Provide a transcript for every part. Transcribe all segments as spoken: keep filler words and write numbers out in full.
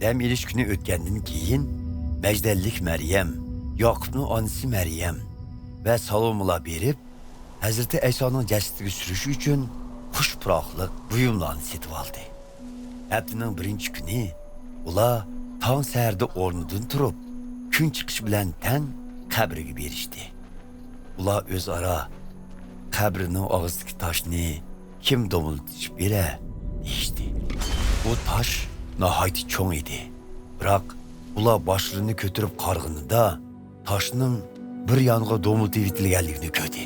دەم ئېلىش كۈنى ئۆتكەندىن كېيىن، مەجدەللىك مەريەم، ياقۇپنىڭ ئانىسى مەريەم ۋە سالومىلار بېرىپ، ھەزرىتى ئەيسانىڭ جەسىتىگە سۈرۈش ئۈچۈن خۇش پۇراقلىق بۇيۇملارنى سېتىۋالدى. ھەپتىنىڭ بىرىنچى كۈنى ئۇلار تاڭ سەھەردە ئورنىدىن تۇرۇپ، كۈن چىقىش بىلەن تەڭ قەبرىگە بېرىشتى. ئۇلار ئۆزئارا، «قەبرىنىڭ ئاغزىدىكى تاشنى كىم دومىلىتىشىپ بېرە؟» دېيىشتى. بۇ تاش ناھايىتى چوڭ ئىدى. بىراق، ئۇلار باشلىرىنى كۆتۈرۈپ قارىغىنىدا، تاشنىڭ بىر يانغا دومىلىتىۋېتىلگەنلىكىنى كۆردى.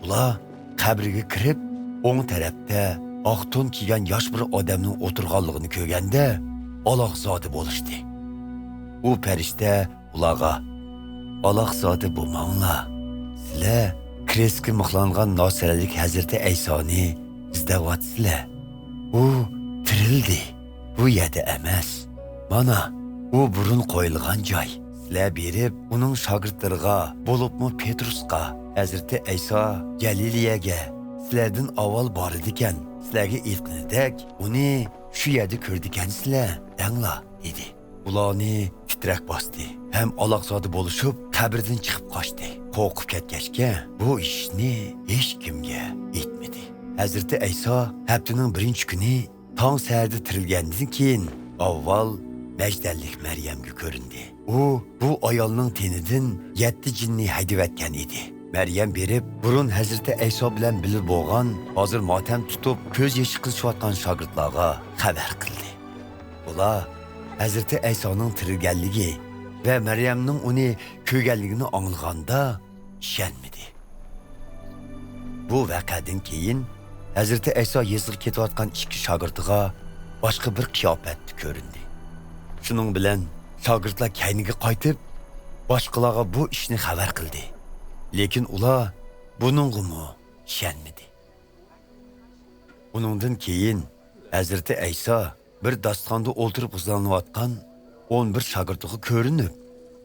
ئۇلار قەبرىگە كىرىپ، ئوڭ تەرەپتە ئاق تون كىيگەن ياش بىر ئادەمنىڭ ئولتۇرغانلىقىنى كۆرگەندە، ئالاقزادە بولۇشتى. ئۇ پەرىشتە ئۇلارغا، «ئالاقزادە بولماڭلار. سىلەر كرېستكە مىخلانغان ناسىرەنلىك ھەزرىتى ئەيسانى ئىزدەۋاتىسىلەر. ئۇ تىرىلدى. بۇ يەردە ئەمەس. مانا، ئۇ بۇرۇن قويۇلغان جاي. سىلەر بېرىپ، ئۇنىڭ شاگىرتلىرىغا، بولۇپمۇ پېترۇسقا، ھەزرىتى ئەيسا گەلىلىيەگە سىلەردىن ئاۋۋال بارىدىكەن، سىلەرگە ئېيتقىنىدەك، ئۇنى شۇ يەردە كۆرىدىكەنسىلەر، دەڭلار» دېدى. ئۇلارنى تىترەك باستى ھەم ئالاقزادە بولۇشۇپ، قەبرىدىن چىقىپ قاچتى. قورقۇپ كەتكەچكە، بۇ ئىشنى ھېچكىمگە ئېيتمىدى. ھەزرىتى ئەيسا ھەپتىنىڭ بىرىنچى كۈنى تاڭ سەھەردە تىرىلگەندىن كېيىن، ئاۋۋال مەجدەللىك مەريەمگە كۆرۈندى. ئۇ بۇ ئايالنىڭ تېنىدىن يەتتە جىننى ھەيدىۋەتكەن ئىدى. مەريەم بېرىپ، بۇرۇن ھەزرىتى ئەيسا بىلەن بىللە بولغان، ھازىر ماتەم تۇتۇپ، كۆز يېشى قىلىشىۋاتقان شاگىرتلارغا خەۋەر قىلدى. ئۇلار ھەزرىتى ئەيسانىڭ تىرىلگەنلىكى ۋە مەريەمنىڭ ئۇنى كۆرگەنلىكىنى ئاڭلىغاندا ئىشەنمىدى. بۇ ۋەقەدىن كېيىن ھەزرىتى ئەيسا يېزىغا كېتىۋاتقان ئىككى شاگىرتىغا باشقا بىر قىياپەتتە كۆرۈندى. شۇنىڭ بىلەن شاگىرتلار كەينىگە قايتىپ، باشقىلارغا بۇ ئىشنى خەۋەر قىلدى. لېكىن ئۇلار بۇنىڭغىمۇ ئىشەنمىدى. ئۇنىڭدىن كېيىن ھەزرىتى ئەيسا بىر داستىخاندا ئولتۇرۇپ غىزالىنىۋاتقان ئون بىر شاگىرتىغا كۆرۈنۈپ،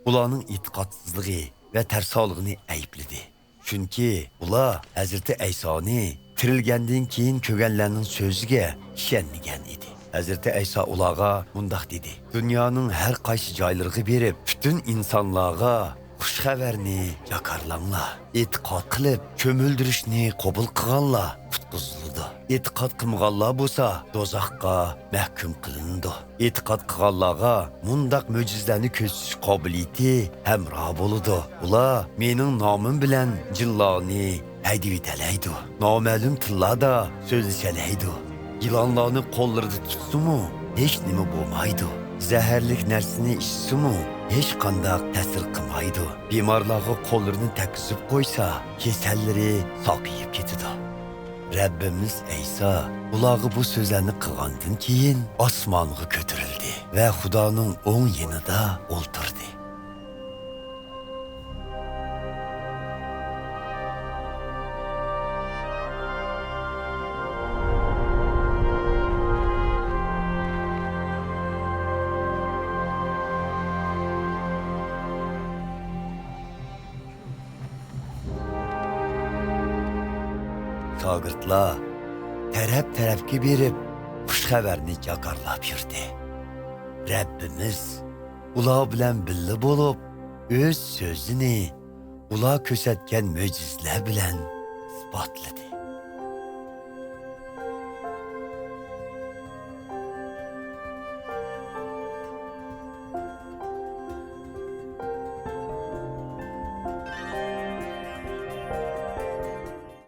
ئۇلارنىڭ ئېتىقادسىزلىقى ۋە تەرسالىقىنى ئەيىبلىدى. چۈنكى ئۇلار ھەزرىتى ئەيسانى تىرىلگەندىن كېيىن كۆرگەنلەرنىڭ سۆزىگە ئىشەنمىگەن ئىدى. ھەزرىتى ئەيسا ئۇلارغا مۇنداق دېدى: «دۇنيانىڭ ھەر قايسى جايلىرىغا بېرىپ، پۈتۈن ئىنسانلارغا خۇش خەۋەرنى جاكارلاڭلار. ئېتىقاد قىلىپ، چۆمۈلدۈرۈشنى قوبۇل قىلغانلار قۇتقۇزۇلىدۇ. ئېتىقاد قىلمىغانلار بولسا دوزاخقا مەھكۇم قىلىنىدۇ.» ئېتىقاد قىلغانلارغا مۇنداق مۆجىزىلەرنى كۆرسىتىش قابىلىيىتى ھەمراھ بولىدۇ. ئۇلار مېنىڭ نامىم بىلەن جىنلارنى ھەيدىۋېتەلەيدۇ. نامەلۇم تىللاردا سۆزلىشەلەيدۇ. يىلانلارنى قوللىرىدا تۇتسىمۇ، ھېچ نېمە بولمايدۇ. زەھەرلىك نەرسىنى ئىچسىمۇ، ھېچقانداق تەسىر قىلمايدۇ. بىمارلارغا قوللىرىنى تەگكۈزۈپ قويسا، كېسەللىرى ساقىيىپ كېتىدۇ. رەببىمىز ئەيسا ئۇلارغا بۇ سۆزلەرنى قىلغاندىن كېيىن، ئاسمانغا كۆتۈرۈلدى ۋە خۇدانىڭ ئوڭ يېنىدا ئولتۇردى. شاگىرتلار تەرەپ-تەرەپكە بېرىپ، خۇش خەۋەرنى جاكارلاپ يۈردى. رەببىمىز ئۇلار بىلەن بىللە بولۇپ، ئۆز سۆزىنى ئۇلار كۆرسەتكەن مۆجىزىلەر بىلەن ئىسپاتلىدى.